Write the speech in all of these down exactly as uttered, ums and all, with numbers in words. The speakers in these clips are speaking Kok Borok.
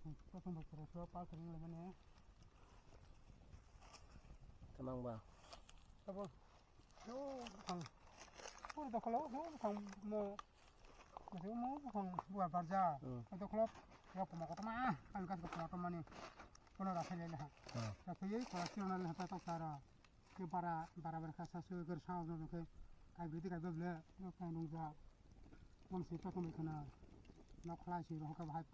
Kosom bai koro so pal kring le mane. Tamang ba. Tabo. Yo, bwkhang. Pur dokholo, yo, bwkhang mo. Mo, mo, bwkhang, buar barja. Hmm. Dokholo, yo, poma kotoma. Ang kas kotoma tomani. Kono rakhai le ha. Hmm. Rakhai ye, kora sirona le ha, tok tara. Ke bara, bara, bara, kasa, so, ger, sa, no, ke. Kai briti, kai bable, yo, kai nungja. Wng si patung bai khna nok khlai si rohor khe bahai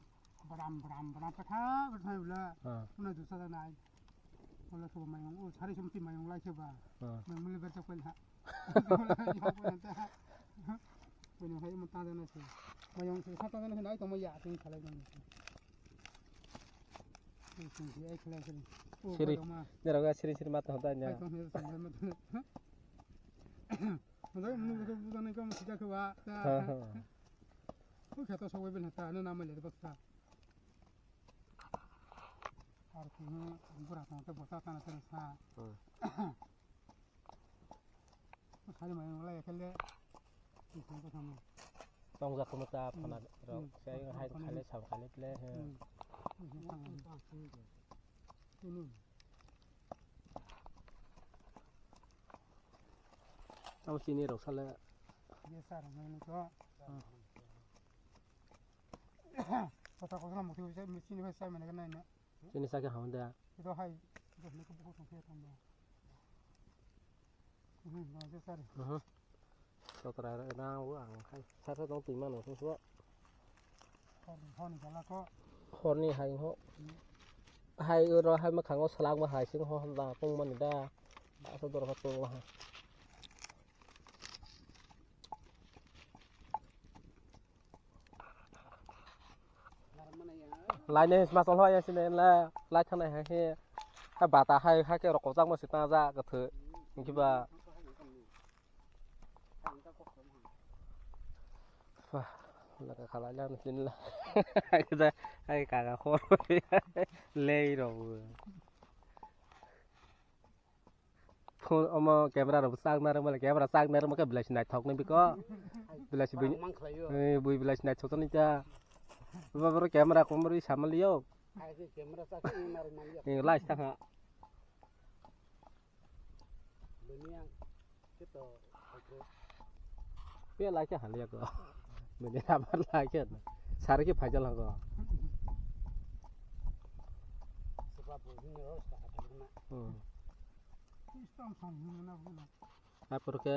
bram bram bram petha petha ula. Ah. Una dusa da nai. Wala khe mayung o sari sumti mayung lai khe ba. Ah. Mayung mili berta koi ha. Koi no hai mo ta da na se. Mayung se sa ta da na se nai to mo ya ting khalai nang. Ting ting ai khlai khlai. O Siri. Koi ma. Nero ga siri siri mat hoda nya. Ai to he sa ma. Hwnkhe mwnwi bo khe bujaknai khe omo sijak khe ba. Ha, ha. Bwkha to sogwi bini ta, ano namai le baksa. Ar khe bura tong te bwsa tana tana sa. Hmm. Sari mai wala ya khe le. Tong jak khe ta phana rok. Hmm. Sai hai khale sam khale ple. Hmm. Hmm. Tamo chini rok sale. Ye sar, nang ni to. Kota kota mo tu chini hai sai mane nai na. Chini sa ke ham da. Ito hai, ito ni ko buku tong ke tong da. Hmm, no, ye sar. Mhm. Sotra na ang khai. Sar sa tong twi mano so. Hor, hor ni jala ko. Horni hai ho. Hmm. Hai oro hai mwkhango swlangma hai sing ho da tongmani da. Asa dorkar tongma hai. Laini mas olo ya sini la lai thanai hai he. Ha bata hai ha ke rokojak ma sita ja gathe. Hiba. Wah, laka khalai lang sini la. Hai kaga khor. Lei ro. Phone omo camera rok chak narwk mali, camera chak narwk mali belai se naithok ni biko. Belai se bui, mang khlai yo. Eh, bui belai se naithok ni ta. Ba boro camera komor wi samali yo. Hai se camera chak ni narwk mali yo. Ni lai sa ha. Bini ang kito. Pe lai ke hali ko. Bini amar lai ke. Sar ke phajal ko. Sebab bini ro sa kata na. Hmm. Apor ke